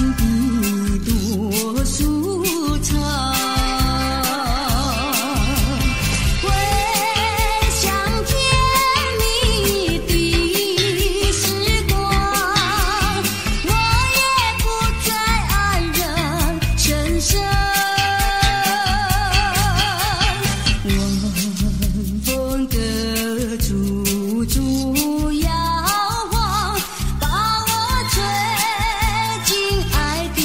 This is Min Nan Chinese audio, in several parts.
心底多舒暢。回想甜蜜的時光，我也不再愛人深深。晚風的處處搖晃，把我吹進愛的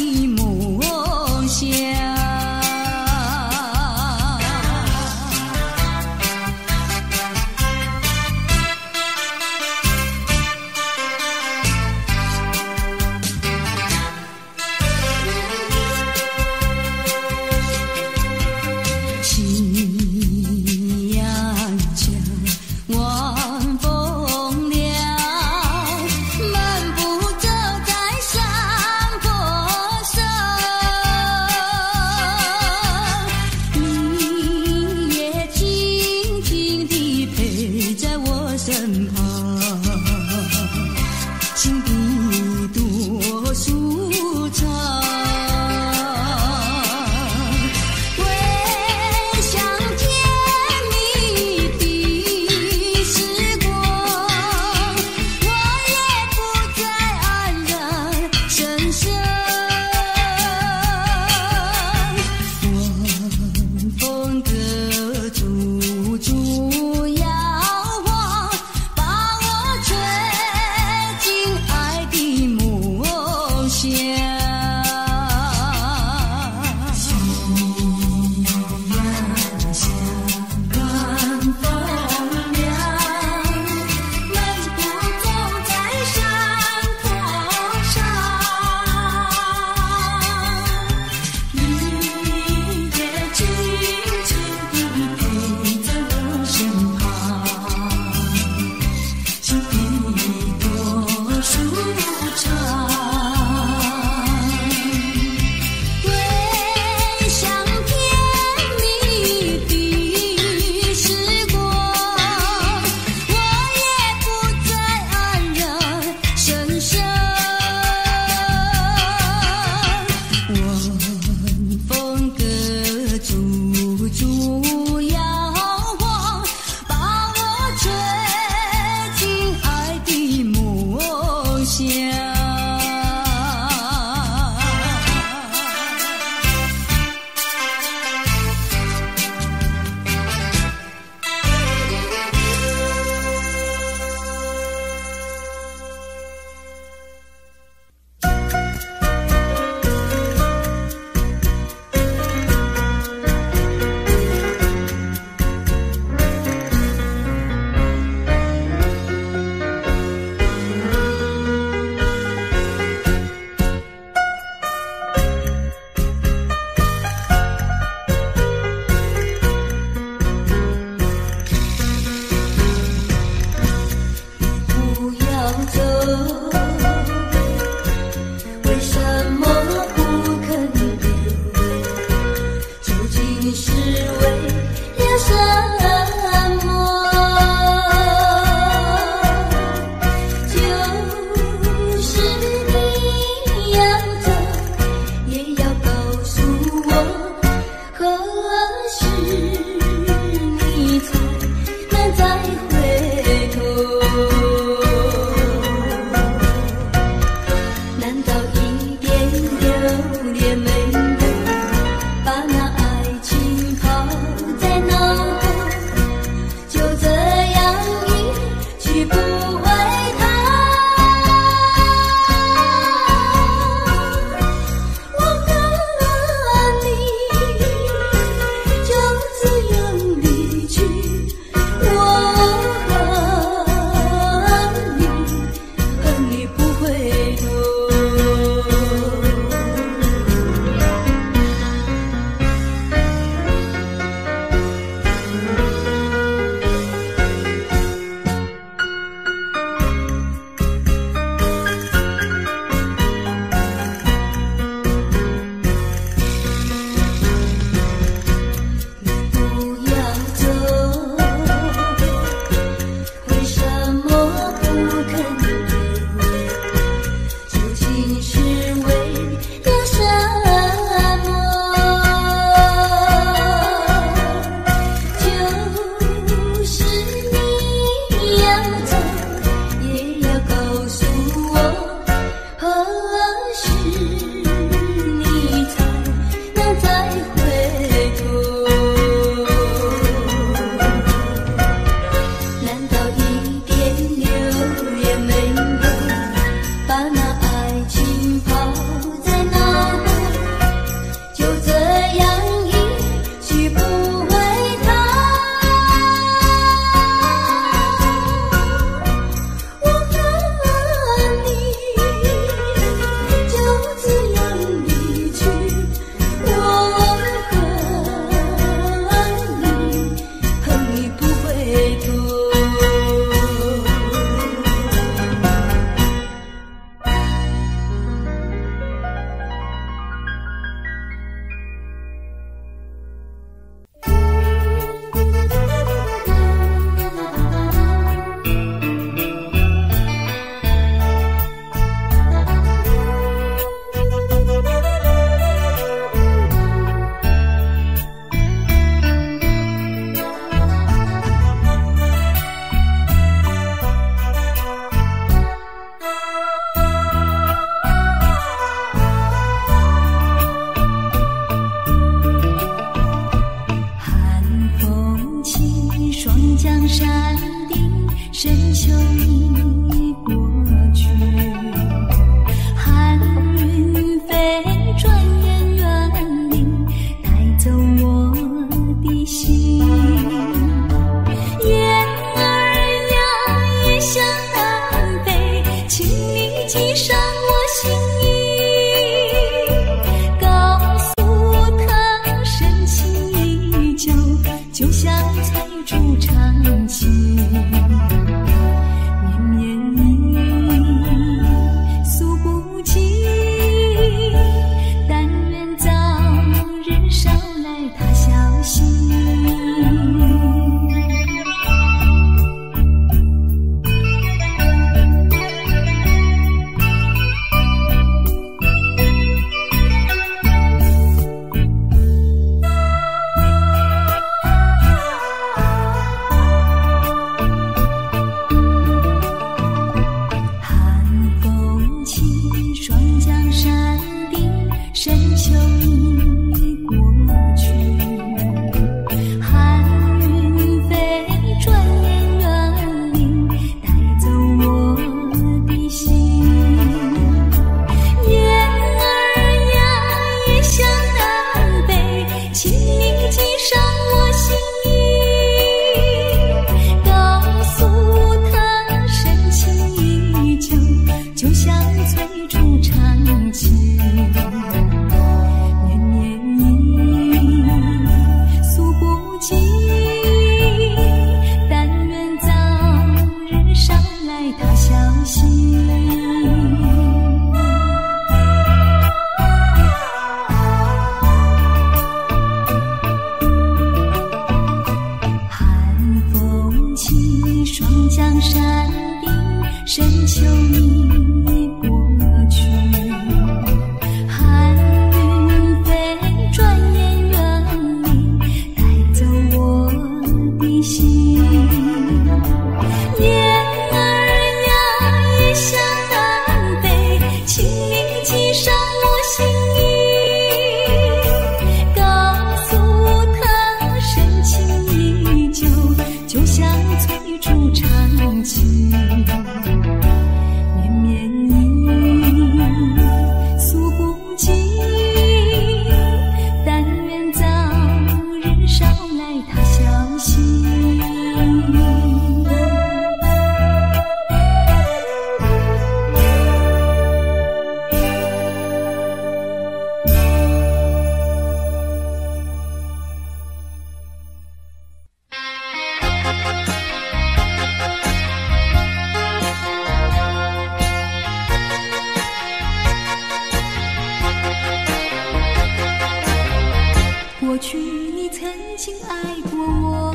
過去你曾經愛過我，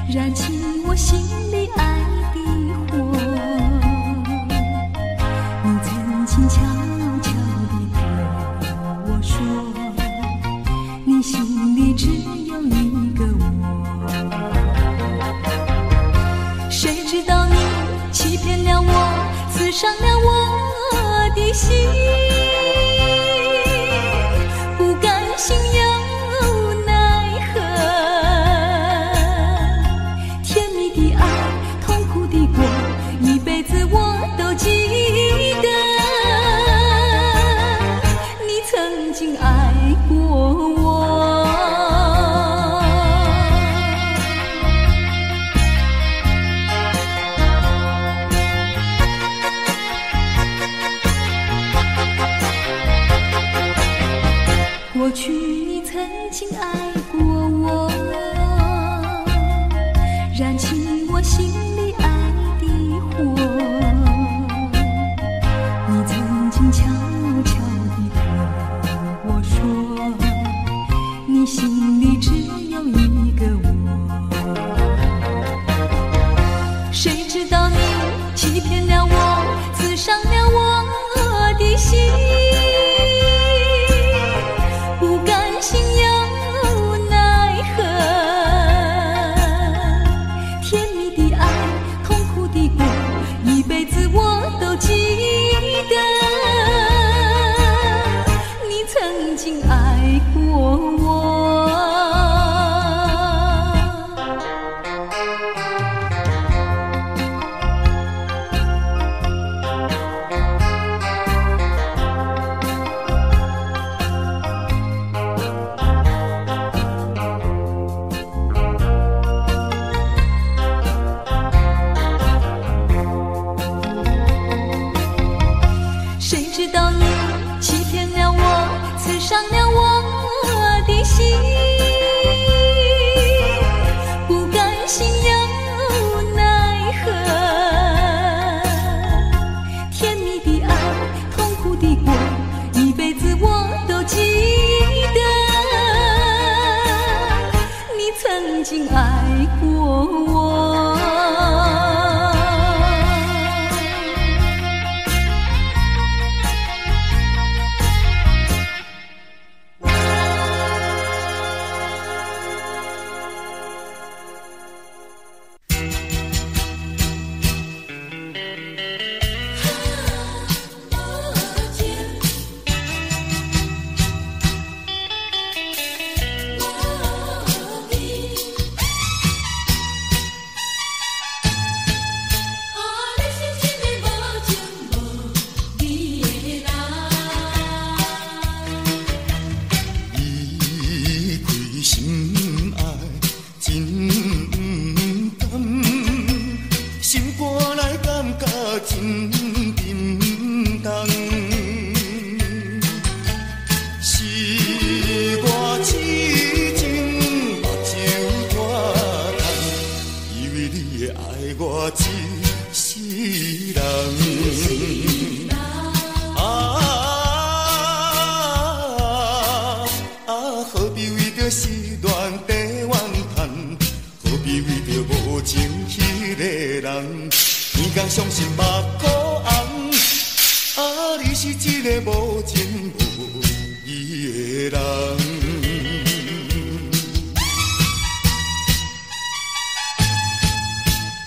燃起我心裡愛的火。你曾經悄悄地對我說，你心裡只有一個我。誰知道你欺騙了我，刺傷了我的心。不甘心又奈何，甜蜜的愛，痛苦的過，一輩子我都記得。你曾經愛過我。過去你曾經愛過我，燃起我心裡愛的火。你曾經悄悄地對我說，你心裡只有一個我。誰知道你欺騙了我，刺傷了我的心。不甘心又奈何，甜蜜的愛，痛苦的過，一輩子我都記得。你曾經愛過我。誰知道你欺騙了我，刺傷了我的心。不甘心又奈何，甜蜜的愛，痛苦的過，一輩子我都記得。你曾經愛過我。啊，你。啊，你是一个無情無義的人。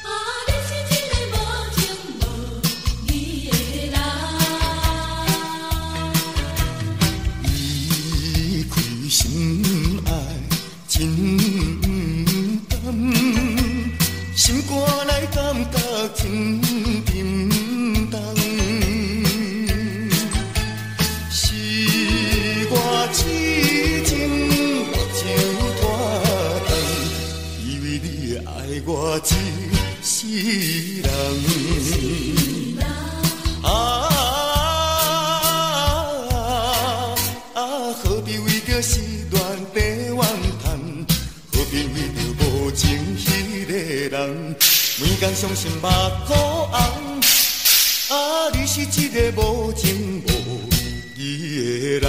啊，你是一个無情無義的人。離開心愛真毋甘，心肝內感覺真沉重。是我痴情目睭拖重，以為你會愛我一世人。啊啊，何必為著失戀在怨嘆？何必為著無情彼個人？每工傷心目眶紅。啊，你是一個無情無義的人。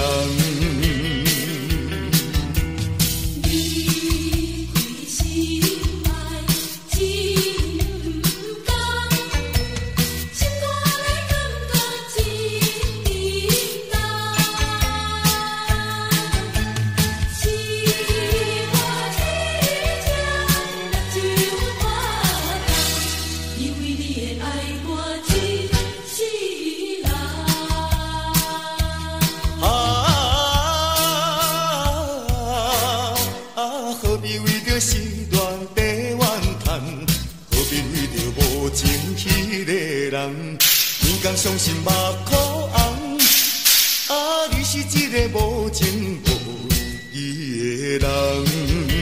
情無義的人。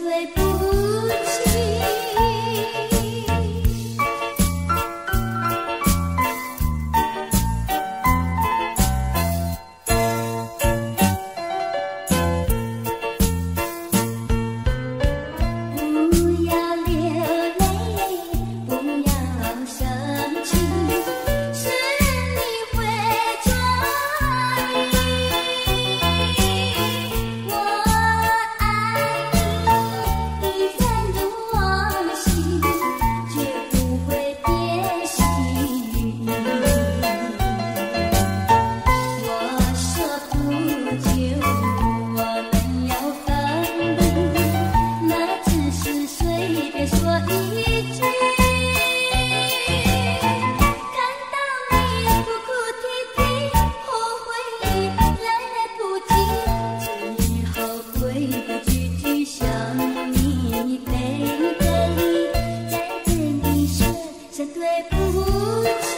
對不起。不要流淚，不要生氣，是你會轉意。我愛你，依然如往昔，絕不會變心。我說不久我們要分離，那只是隨便說一句。看到你哭哭啼啼，後悔已來不及，只好規規矩矩向你賠個禮，再對你說聲對不起。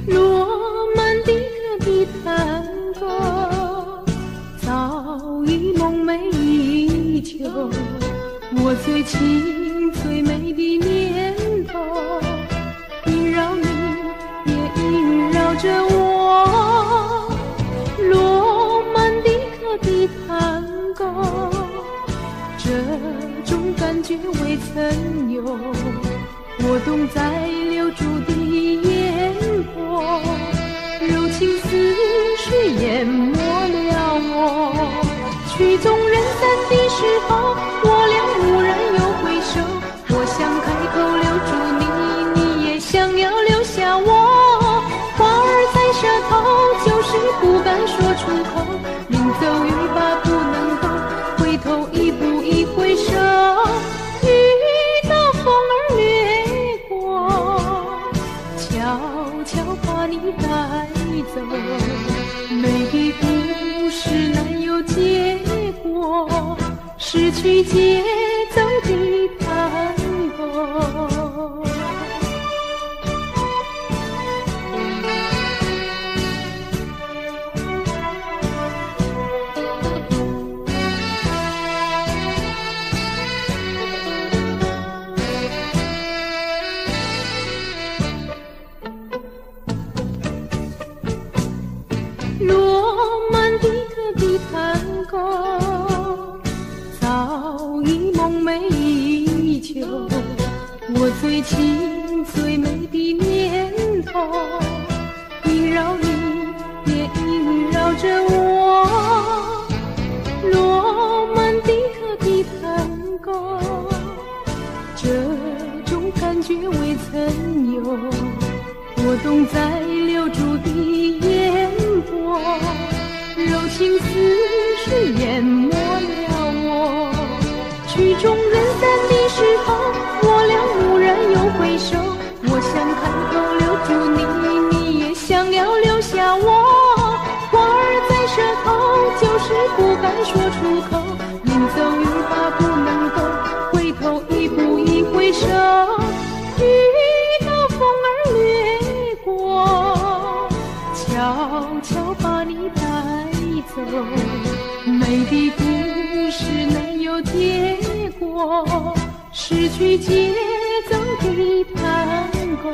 羅曼蒂克的探戈，早已夢寐以求。我最情最美的念頭，縈繞你，也縈繞着我。羅曼蒂克的探戈，這種感覺未曾有。我動在留住的眼波，柔情似水淹沒了我。曲終人散的時候，我倆蓦然又回首。我想開口留住你，你也想要留下我。話兒在舌頭，就是不敢說出口。臨走欲罷不能夠，回頭一步一回首。遇到風兒掠過，悄悄把你帶走。美的故事難有結果，失去節奏的探戈。羅曼蒂克的探戈，早已夢寐以求。我最情最美的念頭，縈繞你，也縈繞着我。羅曼蒂克的探戈，這種感覺未曾有。我動在留住的眼波，柔情似水淹沒了我。曲終人散的時候，我倆蓦然又回首。我想開口留住你，你也想要留下我。話兒在舌頭，就是不敢說出口。臨走欲罷不能夠，回頭一步一回首。遇到風兒掠過，悄悄把你帶走。美的故事難有結果，失去節奏的探戈。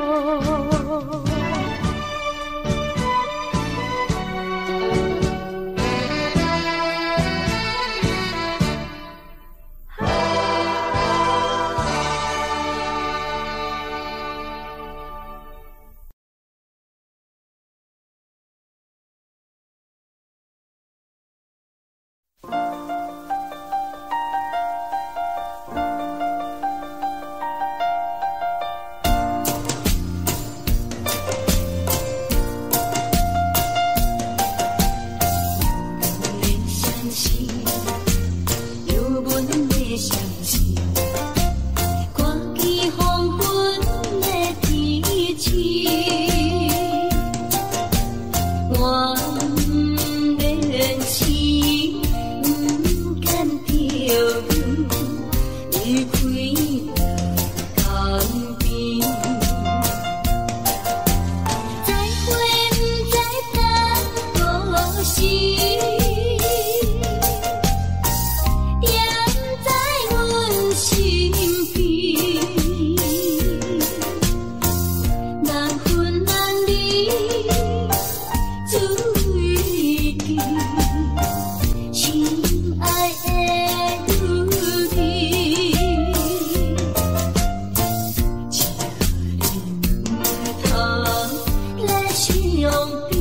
相比，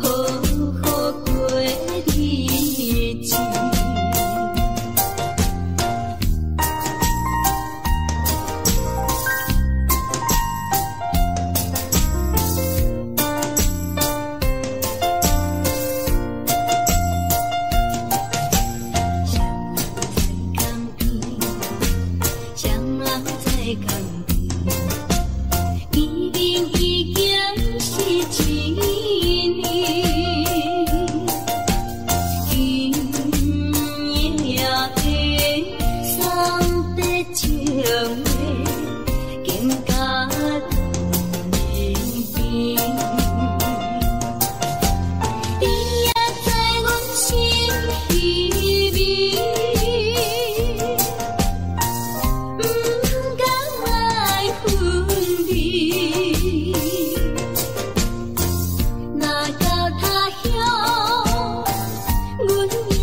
好好过日子。谁人在江边？见面已经是一年，今夜的送别情话，更加动人。你也知阮心稀微，不甘爱分离。若到他乡，阮也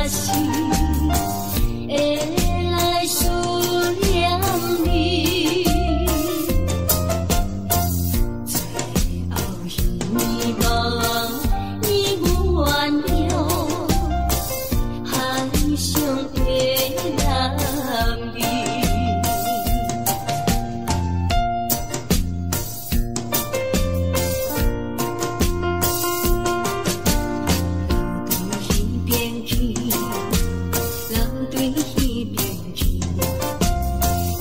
是会来思念你。最后希望你原谅，海上的男儿。流对彼边去，流对彼边去，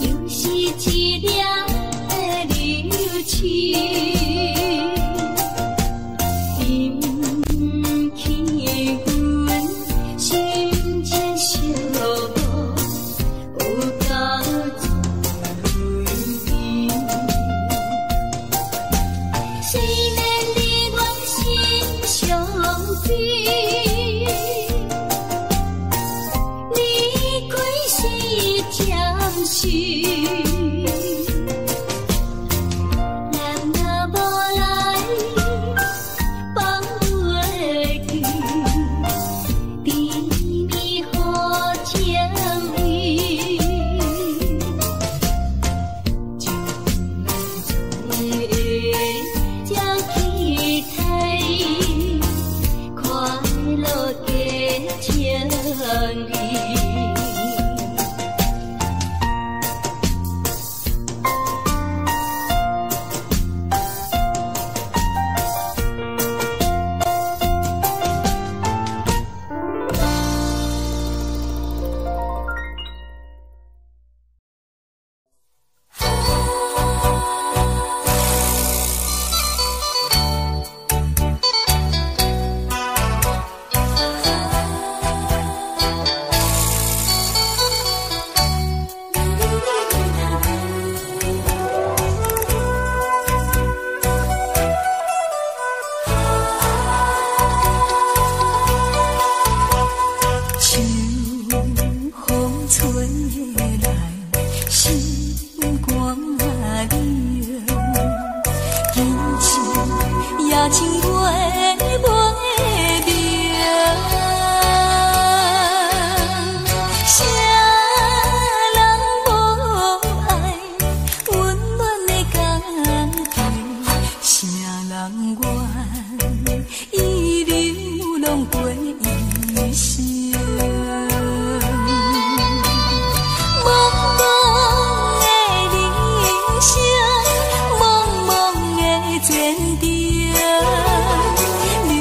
又是一粒的流星。引起阮心情寂寞，有够醉人。虽然你我心相比，离开是暂时。咱若无来放袂记，甜蜜予情意，将来总会将期待，快乐的情意。秋风吹来，心肝凉，今生也像月袂明。谁人无爱温暖的家庭？谁人愿意流浪过一生？茫茫的人生，茫茫的前程，流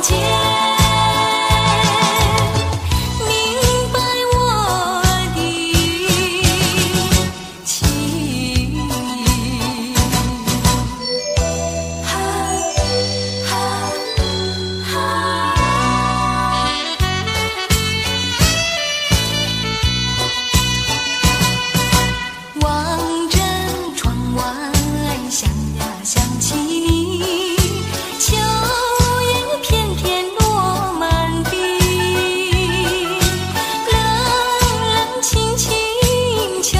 解，明白我的情意。哈哈哈。望着窗外，想呀想起你，秋叶片片落滿地，冷冷清清秋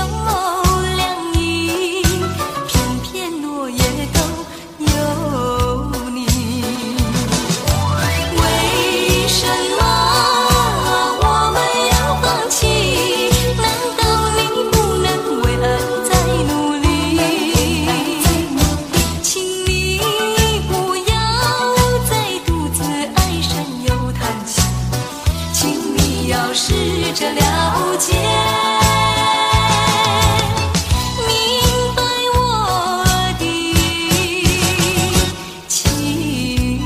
涼意，片片落葉都有你。為什麼我們要放棄？難道你不能為愛再努力？請你不要再獨自唉聲又嘆息，請你要試着了解，明白我的情意。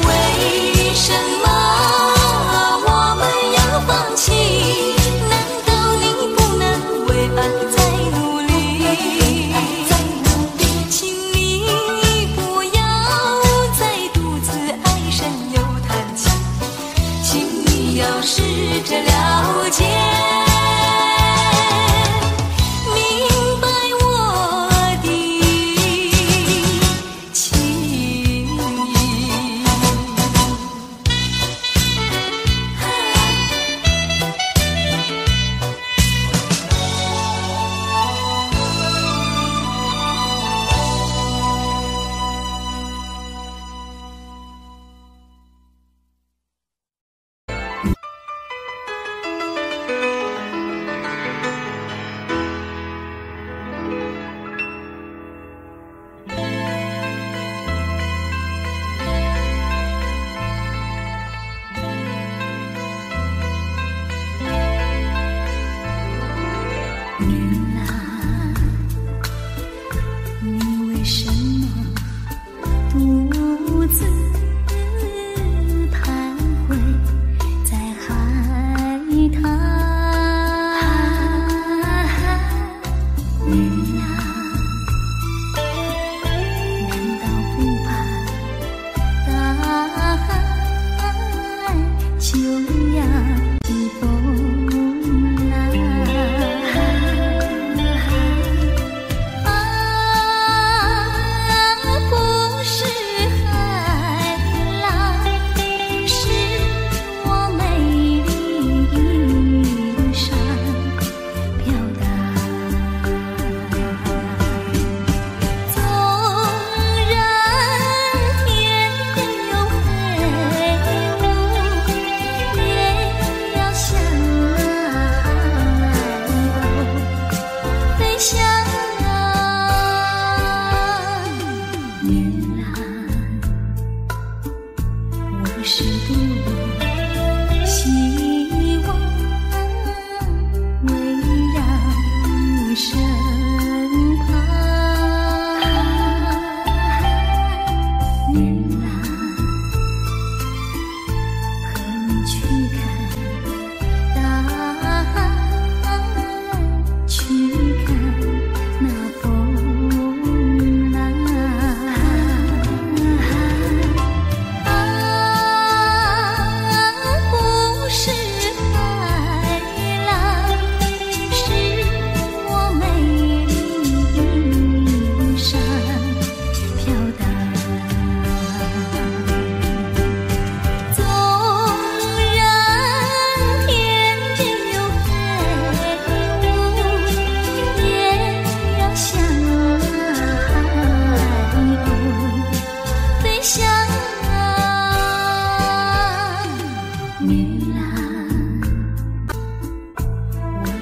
為什麼我們要放棄？難道你不能為愛再努力？請你不要再獨自唉聲又嘆息，請你要試着了解，明白我的情意。女郎，你為什麼獨自徘徊在海灘？女郎，難道不怕大海就要起風浪？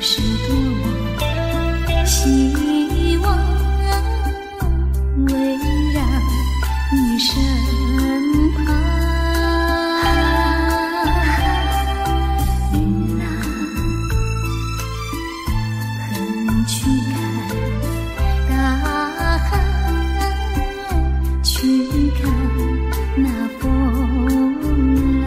是多麼希望圍繞你身旁。雨啦，橫去看大海，去看那風浪。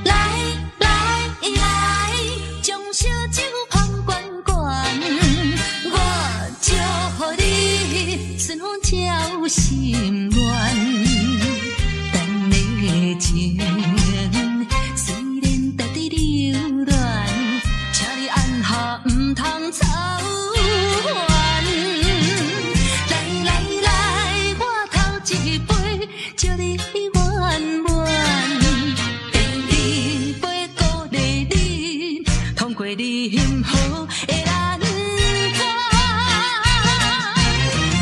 來來來，將燒酒捧懸懸，我祝予你順風才有心願。等的情雖然值得留戀，請你按下毋通走遠。來來來，我頭一杯，祝你圓滿。第二杯鼓勵你，通過任何的難關。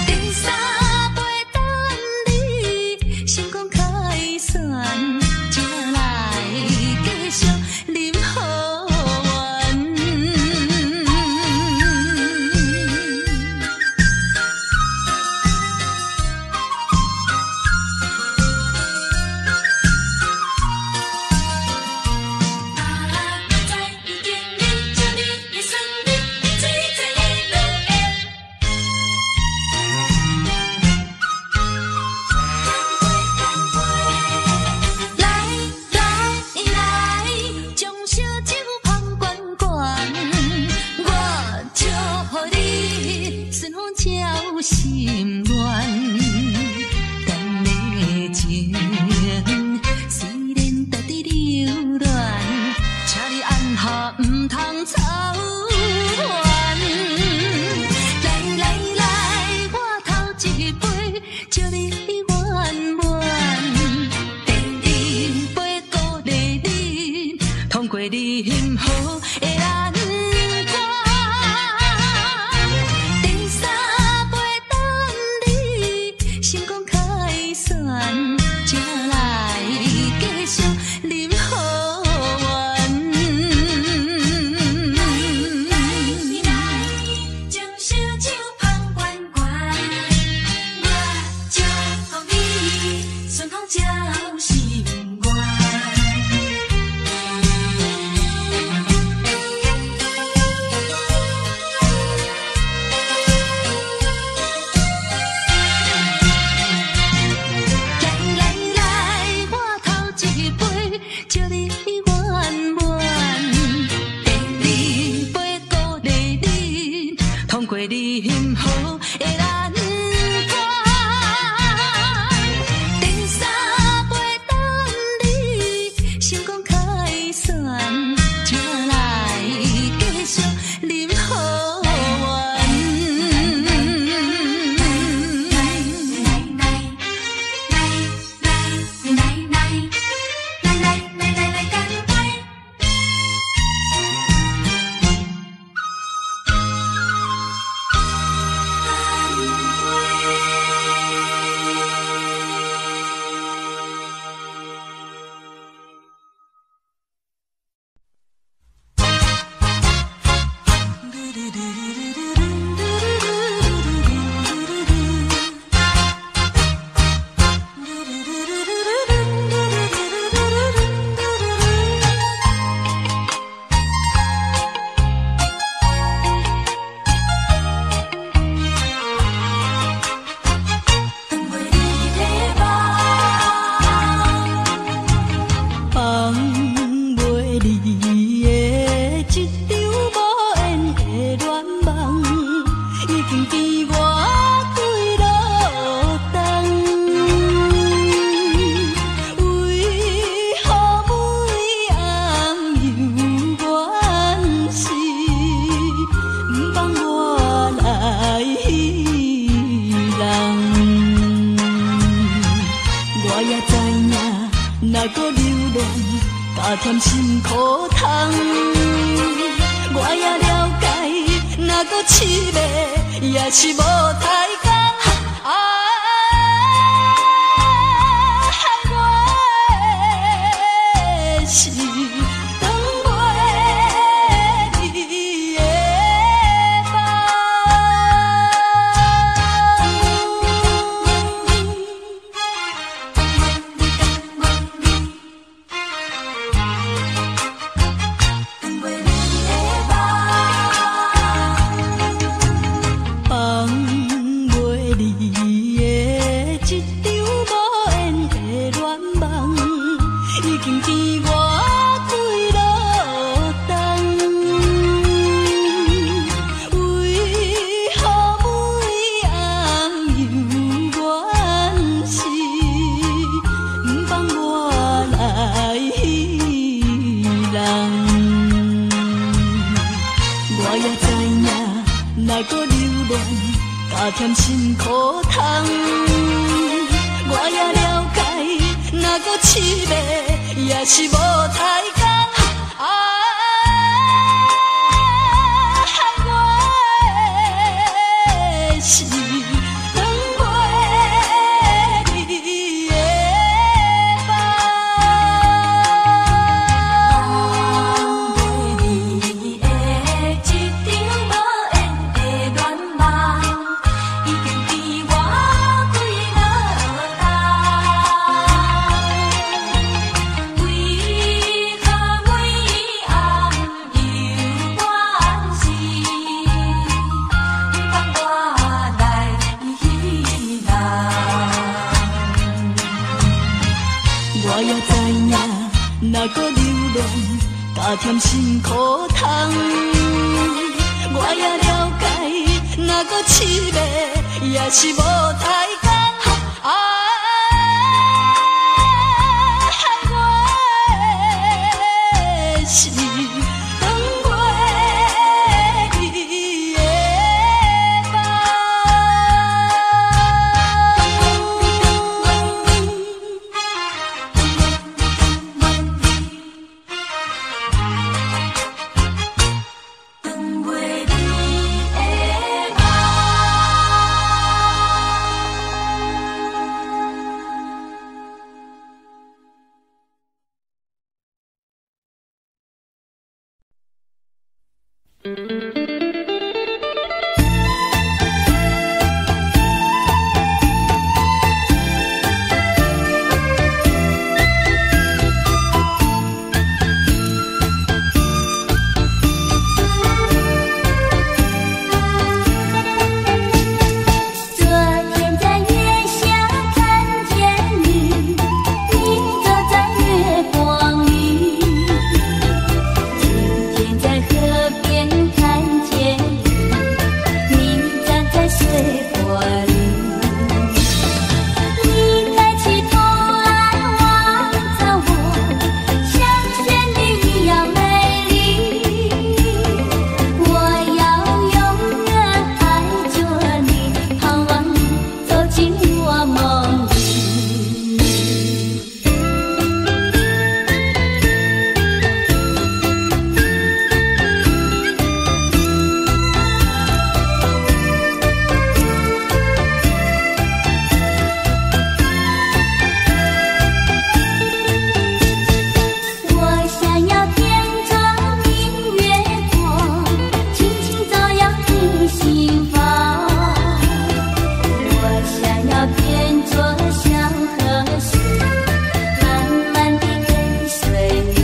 第三杯等你成功凱旋，才來繼續啉好緣。來來來，將燒酒捧懸懸，我祝予你順風才有心願。等的情雖然值得留戀，請你按下毋通走遠。來來來，我頭一杯，祝你圓滿。第二杯鼓勵你，通過任何的難關。第三杯等你成功凱旋，才來繼續啉好緣。來，將燒酒捧懸懸，我祝福你順風才有心願。痴迷，也是無太工。啊，我的是斷袂離的夢。放袂離的一場無緣的戀夢，已經甜我幾落冬。為何每暗猶原是不放我來彼人？我也知影，若閣留戀，加添辛苦通。我也了解，若閣痴迷，也是無太工。啊，我的是斷袂離的夢。放袂離的一場無緣的戀夢，已經甜我幾落冬。為何每暗猶原是不放我來彼人？我也知影，若閣留戀，加添辛苦通。我也了解，若閣痴迷，也是無太工。啊，我的是斷袂離的夢。斷袂離的夢。昨天在月下看見你，你坐在月光裡。今天在河邊看見你，你站在水波裡。你抬起頭來望著我，像仙女一樣美麗。我要永遠愛著你，盼望你走進我夢裡。我想要變作明月光，輕輕照耀你心房。我想要變作小河水，慢慢地跟隨你。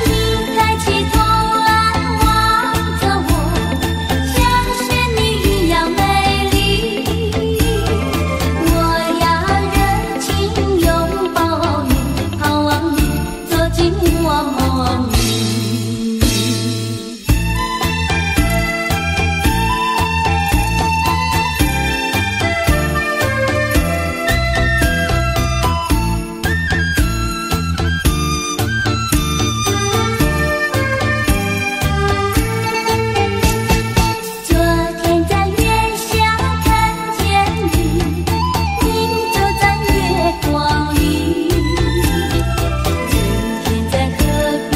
你抬起頭來望著我，像仙女一樣美麗。我要熱情擁抱你，盼望你走進我夢裡。昨天在月下看見你，你坐在月光裡。今天在河邊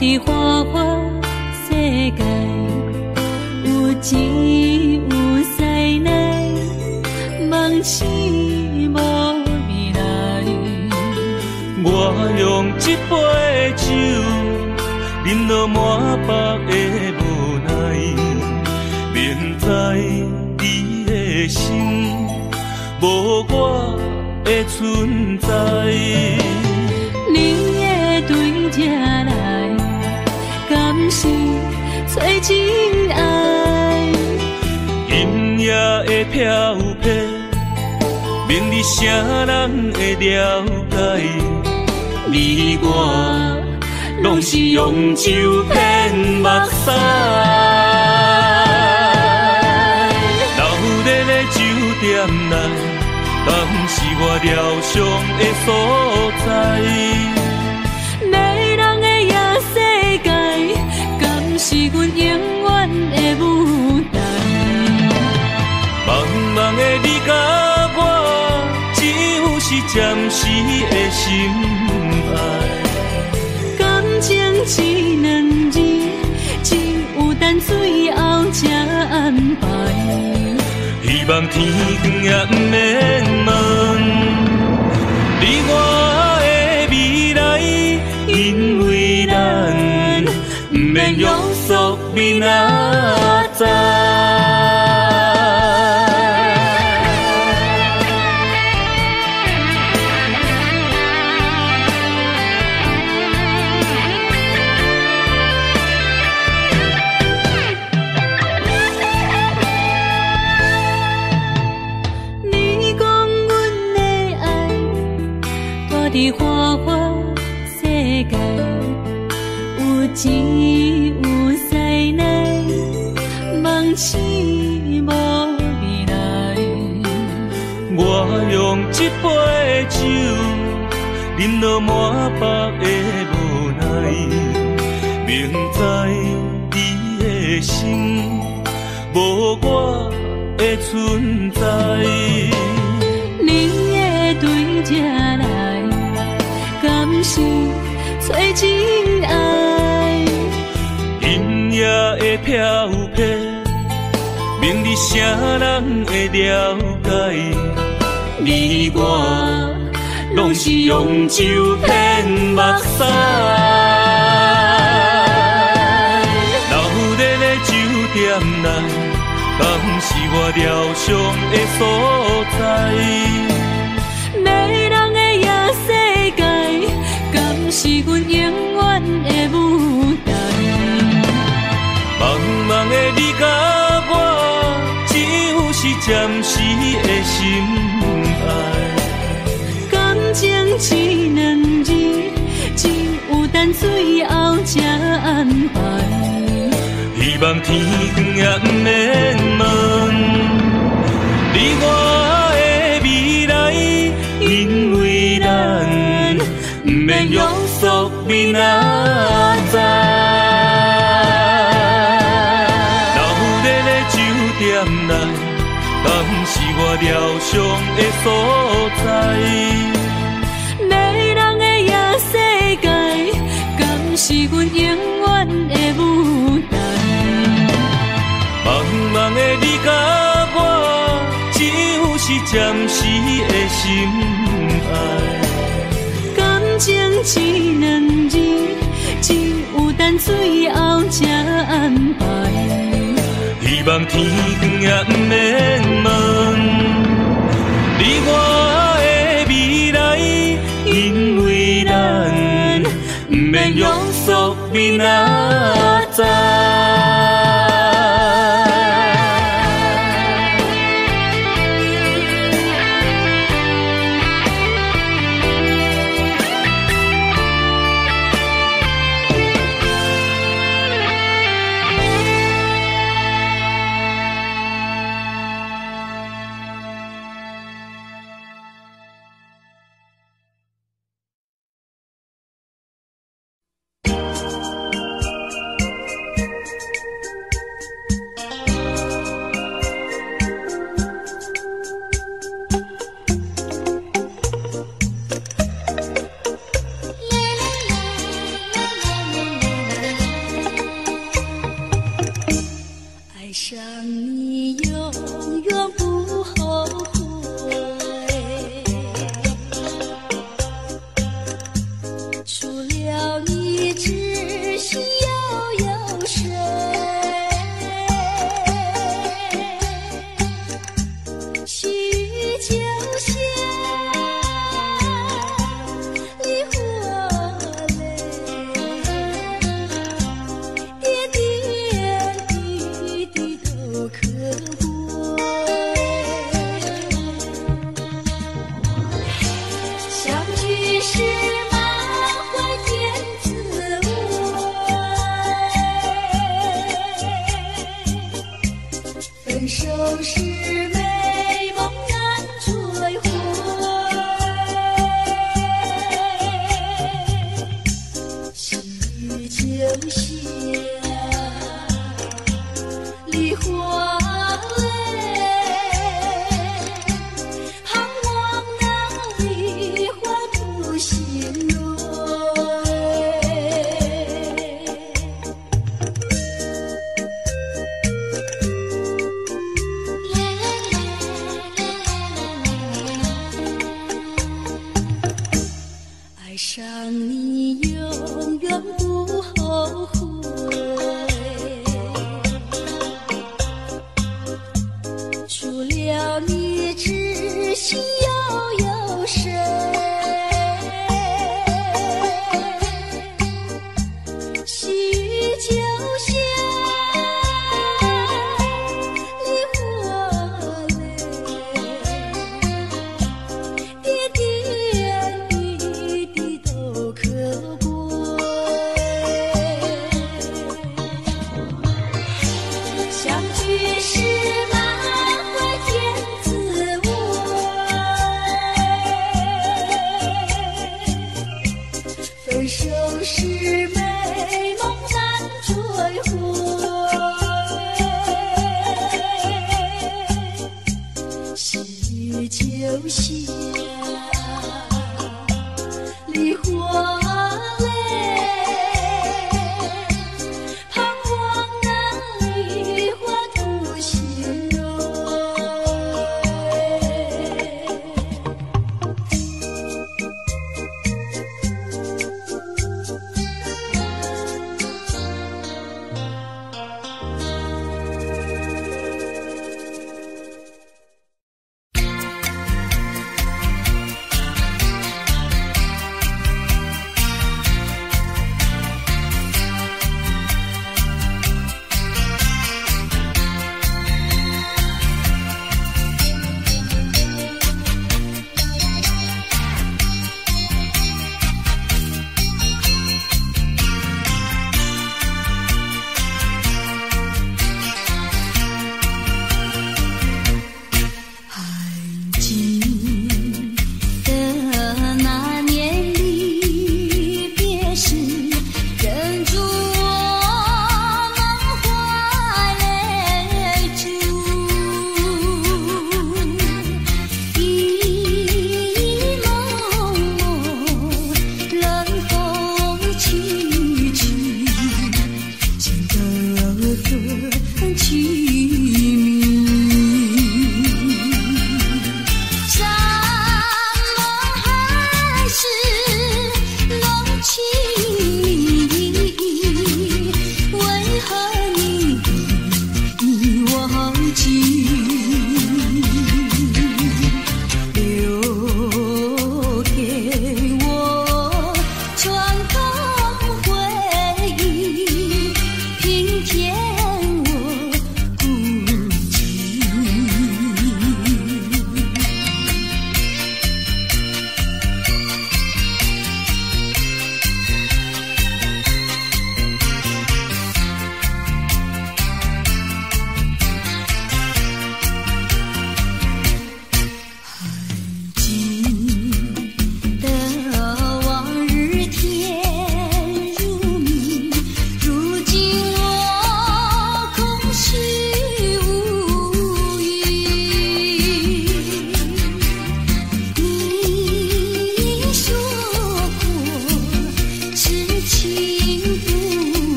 佇花花世界，有錢有師奶，夢醒無未來。我用這杯酒，飲到滿腹的無奈，明知你的心無我的存在。你會對這來，敢是找真愛？今夜的飄泊，明日誰人會了解？你我攏是用酒騙目屎。闹熱的酒店內，敢是我療傷的所在？迷人的夜世界，敢是阮永遠的舞台？茫茫的你佮我，只有是暫時的心愛。感情這兩字，只有等最後才安排。希望天光也毋免問你我的未來，因為咱毋免約束明仔載。你講阮的愛，住佇花花世界，有錢有師奶，夢醒無未來。我用這杯酒，飲到滿腹的無奈，明知你的心無我的存在。你會對這來，敢是找真愛？今夜的飄泊，明日誰人會了解？你我攏是用酒騙目屎。闹熱的酒店內，敢是我療傷的所在？迷人的夜世界，敢是阮永遠的舞台？茫茫的你佮我，只有是暫時的心愛。感情這兩字，只有等最後才安排。希望天光也毋免問你我的未來，因為咱毋免約束明仔載。鬧熱的酒店內，敢是我療傷的所在？迷人的夜世界，敢是阮永遠的舞台？茫茫的你佮我，只有是暫時的心愛。感情這兩字，只有等最後才安排。希望天光也毋免問你我的未來，因為咱毋免約束明仔載。就像梨花泪，盼望那梨花吐新蕊。爱上你永远不后悔，除了你知心又有谁？细雨就像梨花泪，点点滴滴都可贵。相聚时满怀天滋味，分手时美梦难追回。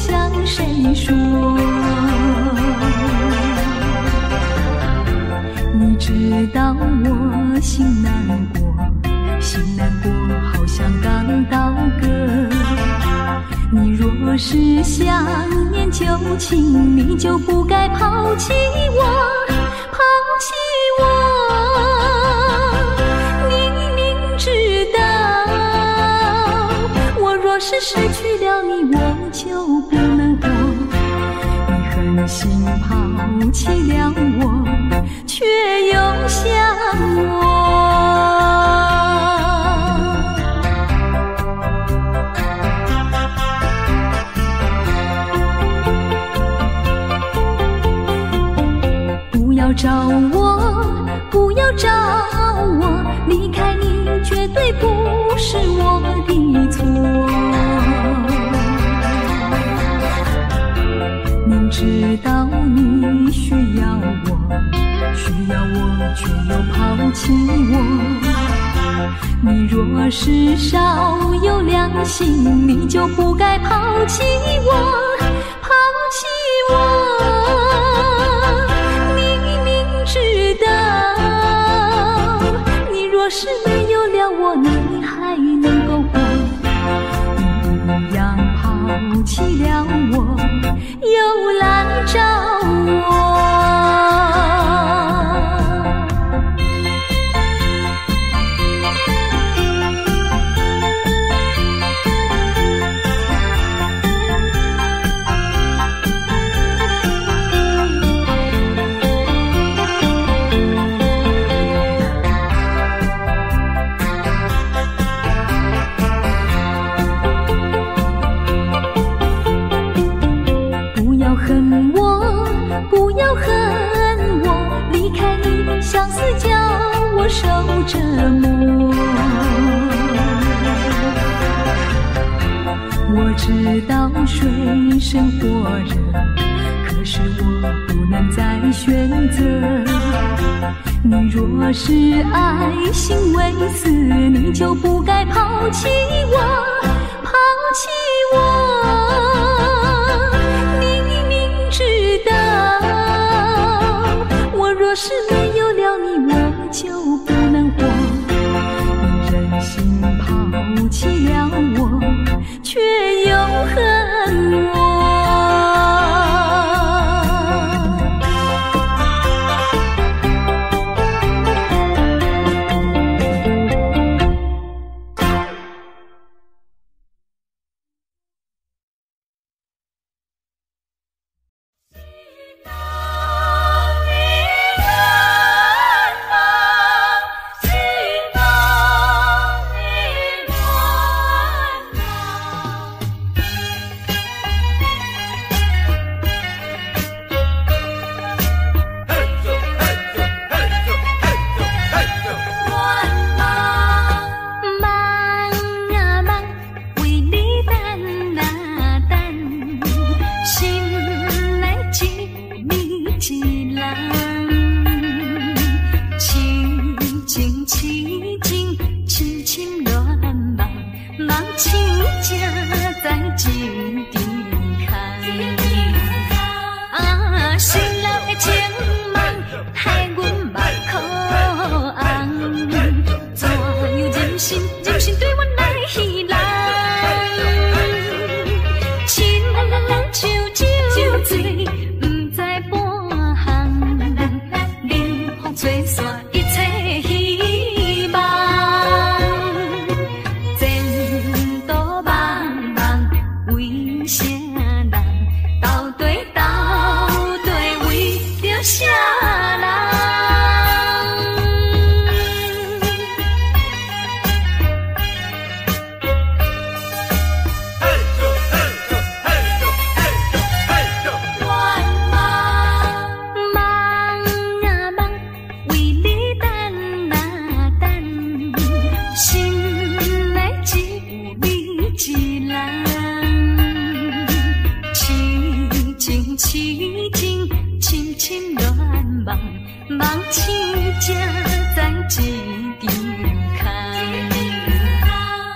向谁说？你知道我心难过，心难过，好像刚刀割。你若是想念旧情，你就不该抛弃我，抛弃我。你明知道，我若是失去了你，我就不能活。你狠心抛弃了我，却又想我。不要找我，不要找我，离开你绝对不是我的错。明知道你需要我，需要我却又抛弃我。你若是少有良心，你就不该抛弃我，抛弃我。你明知道，你若是没有了我，你还能够活？你一样抛弃了我，又来找我。不要恨我，不要恨我，离开你相思叫我受折磨。我知道水深火热，可是我不能再选择。你若是爱心未死，你就不该抛弃我，抛弃我。你明知道，我若是没有了你，我就不能活。你忍心抛弃了我，却又恨我。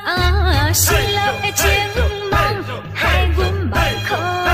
啊，失落的情梦，害阮目眶。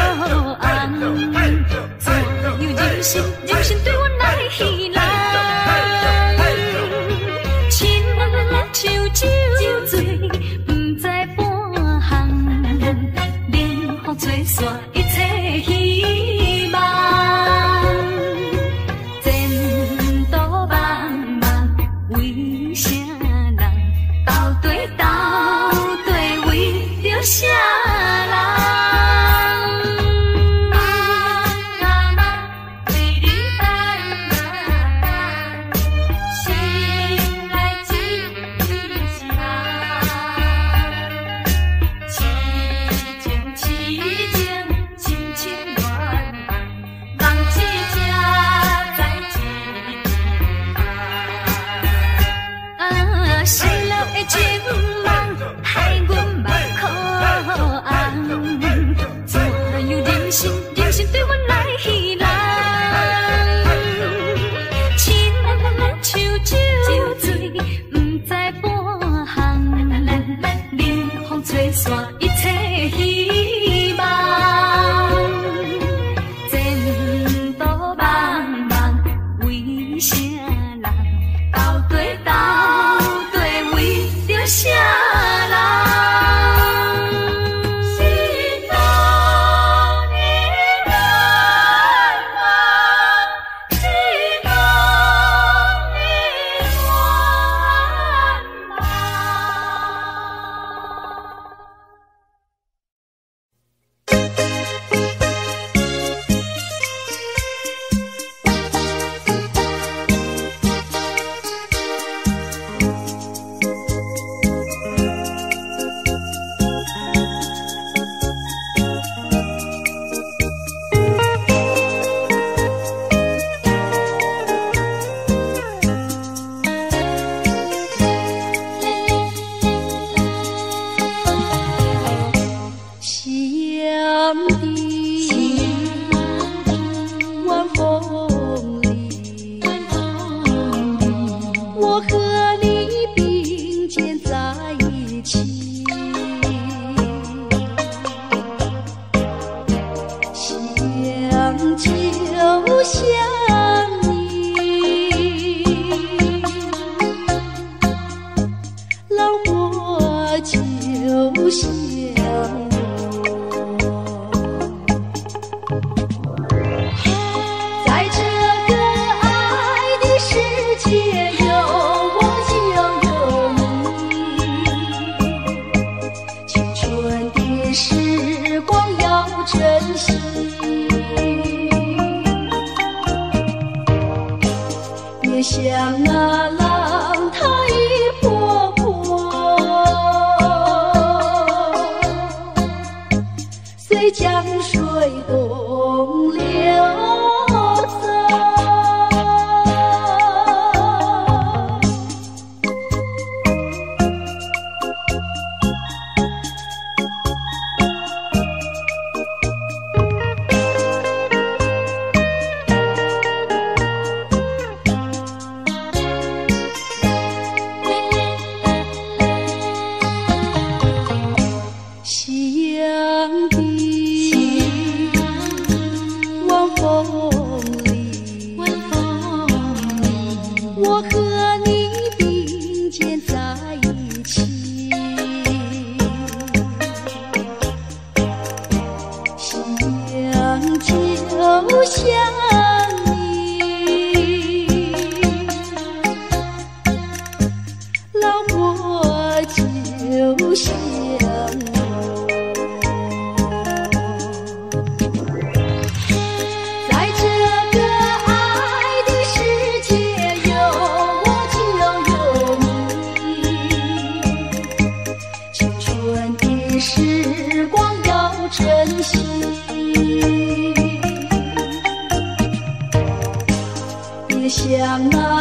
人生對阮來彼人，親像酒醉，毋知半項，冷風吹散一切希望。前途茫茫，為啥人？到底到底為著啥人？心中的願望，心中的願望。夕阳的晚风里，我和你并肩在一起，想就想你，老婆就想我。在这个爱的世界，有我就有你，青春的时光要珍惜。别像那浪淘一波波，随江水东流走。夕阳的晚风里，我和你并肩在一起，想就想你，老婆就想我。在这个爱的世界，有我就有你，青春的时光要珍惜。别像那